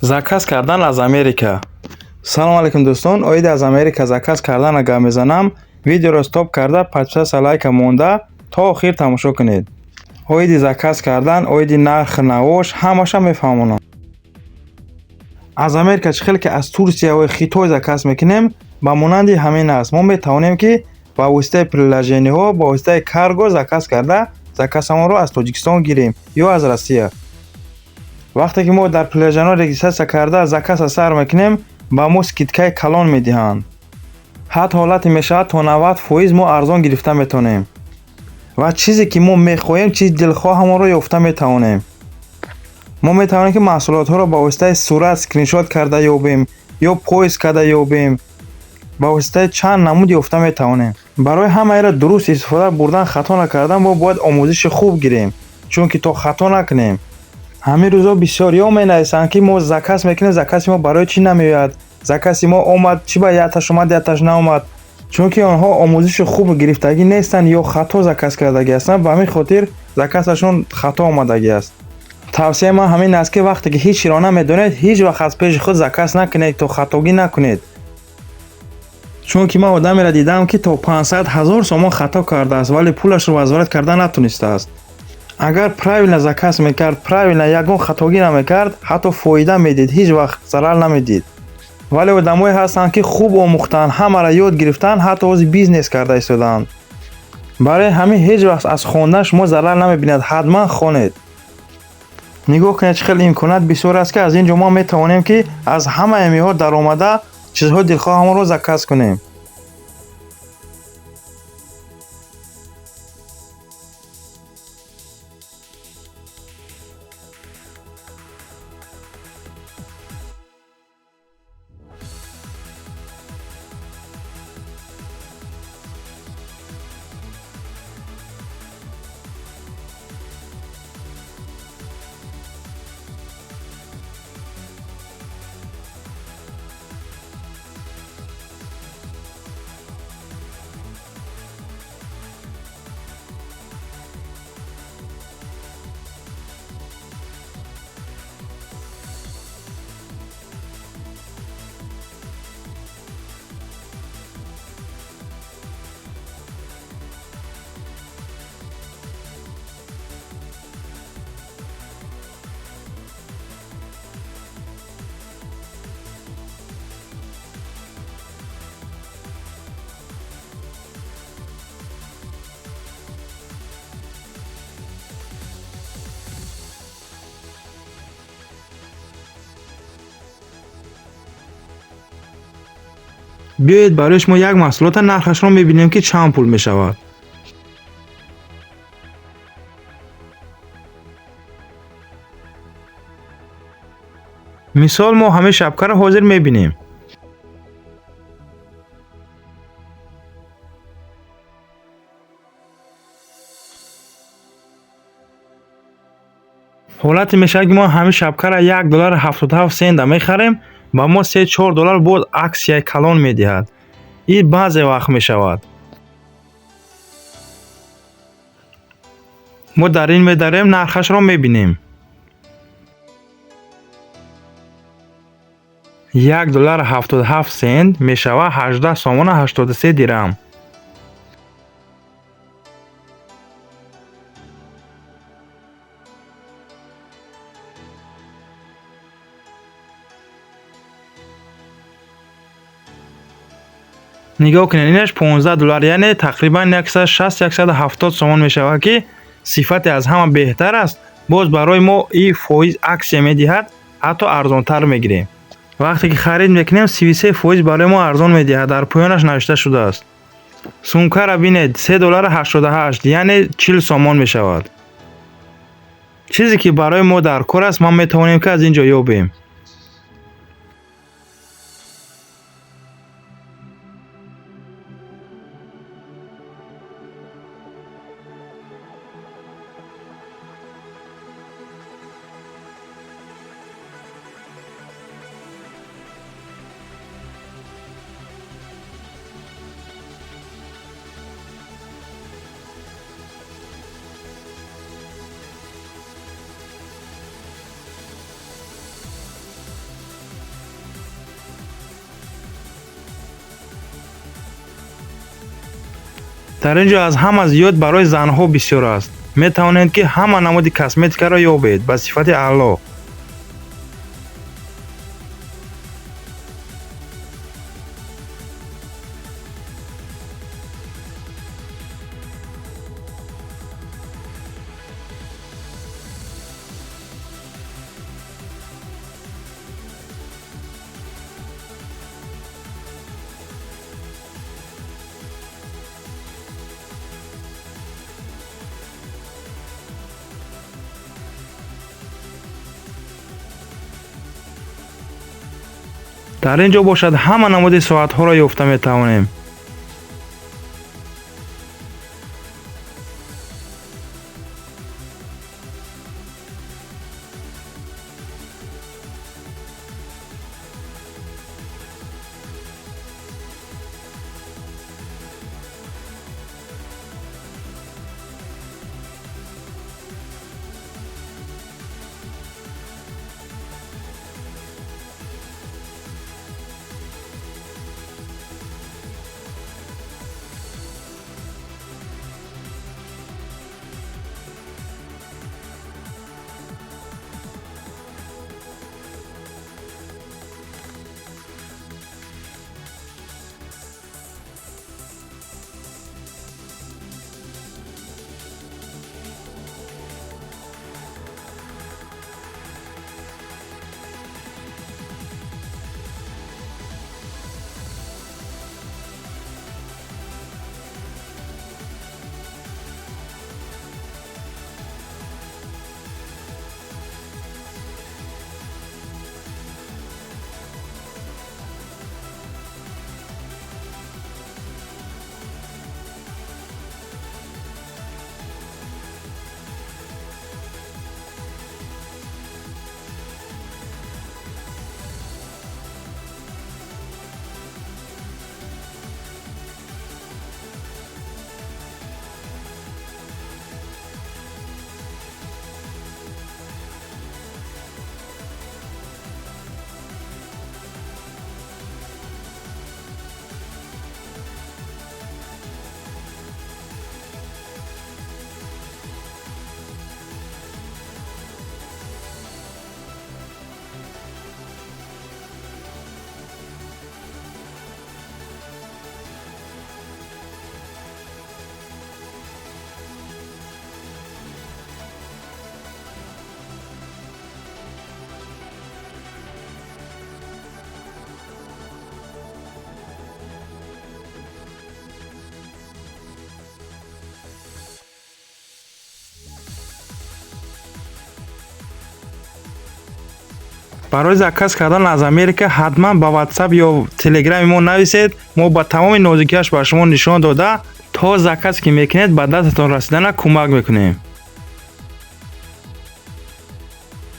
Заказ кардан аз Америка. Салом алейкум, дӯстон. Оиди аз Америка заказ кардана гап мезанам. Видеоро стоп карда, подписаться, лайка монда, то охир тамошо кунед. Оиди заказ кардан, оиди нархи навош ҳамаша мефаҳмонам. Аз Америка чӣ хеле ки аз Турсия ва Хитой заказ мекунем, ба монанди ҳамин аст. Мо метавонем, ки ба воситаи приложениҳо, ба воситаи карго заказ карда, заказамонро аз Тоҷикистон гирем ё аз Россия. Вақте ки мо дар приложениҳо регистрация карда, заказа сар мекунем, ба мо скидкаи калон медиҳанд. Ҳатто ҳолате мешавад, то 90% мо арзон гирифта метавонем ва чизе ки мо мехоҳем, чизи дилхоҳамонро ёфта метавонем. Мо метавонем, ки маҳсулотҳоро ба воситаи сурат скриншот карда ёбем ё поиск карда ёбем. Ба воситаи чанд намуд ёфта метавонем. Барои ҳамаеро дуруст истифода бурдан, хато накардан, мо бояд омӯзиши хуб гирем, чунки то хато накунем. Ҳамин рӯзҳо бисёриҳо менависанд, ки мо заказ мекунем, закази мо барои чӣ намеояд, закази мо омад, чӣ ба якташ омад, якташ наомад. Чунки онҳо омӯзиши хуб гирифтагӣ нестанд ё хато заказ кардагӣ ҳастанд, ба ҳамин хотир заказашон хато омадагӣ аст. Тавсияи ман ҳамин аст, ки вақте ки ҳеҷ чиро намедонед, ҳеҷ вақт аз пеши худ заказ накунед, то хатогӣ накунед. Чунки ман одамеро дидам, ки то 500 ҳазор сомон хато кардааст, вале пулашро возврат карда натонистааст. Агар правильно заказ мекард, правильно, ягон хатогӣ намекард, ҳатто фоида медид, ҳеҷ вақт зарар намедид. Вале одамое ҳастанд, ки хуб омӯхтанд, ҳамаро ёд гирифтанд, ҳатто ҳозир бизнес карда истодаанд. Барои ҳамин ҳеҷ вақт аз хондан шумо зарар намебинед, ҳатман хонед. Нигоҳ кунед, чӣ хеле имконият бисёр аст, ки аз ин ҷо мо метавонем, ки аз ҳамаи амиҳо даромада, чизҳои дилхоҳамонро заказ кунем. Биёед, барои шумо як маҳсулота нархашро мебинем, ки чанд пул мешавад. Мисол, мо ҳамин шапкаро ҳозир мебинем. Ҳолате мешавад, ки мо ҳамин шапкаро 1 доллару 77 сента мехарем, ба мо 3-4 доллар боз аксияи калон медиҳад. Ин баъзе вақт мешавад. Мо дар ин медарем, нархашро мебинем. 1 доллару 77 сент мешавад 18 сомону 83 дирам. Нигоҳ кунед, инаш 15 доллар, яъне тақрибан 160, 170 сомон мешавад, ки сифате аз ҳама беҳтар аст. Боз барои мо и фоиз аксия медиҳад, ҳатто арзонтар мегирем. Вақте ки харид мекунем, 33% барои мо арзон медиҳад, дар поёнаш навишта шудааст. Сумкаро бинед, 3 доллару 88, яъне 40 сомон мешавад. Чизе ки барои мо дар кор аст, мо метавонем, ки аз ин ҷо ёбем. Дар ин ҷо аз ҳама зиёд барои занҳо бисёр аст. Метавонед, ки ҳама намуди косметикаро ёбед ба сифати аъло. Дар ин ҷо бошад ҳама намуди соатҳоро ёфта метавонем. Барои заказ кардан аз Америка ҳатман ба WhatsApp ё Telegram мо нависед. Мо ба тамоми нозукиаш ба шумо нишон дода, то заказ ки мекунед, ба дастатон расидана кӯмак мекунем.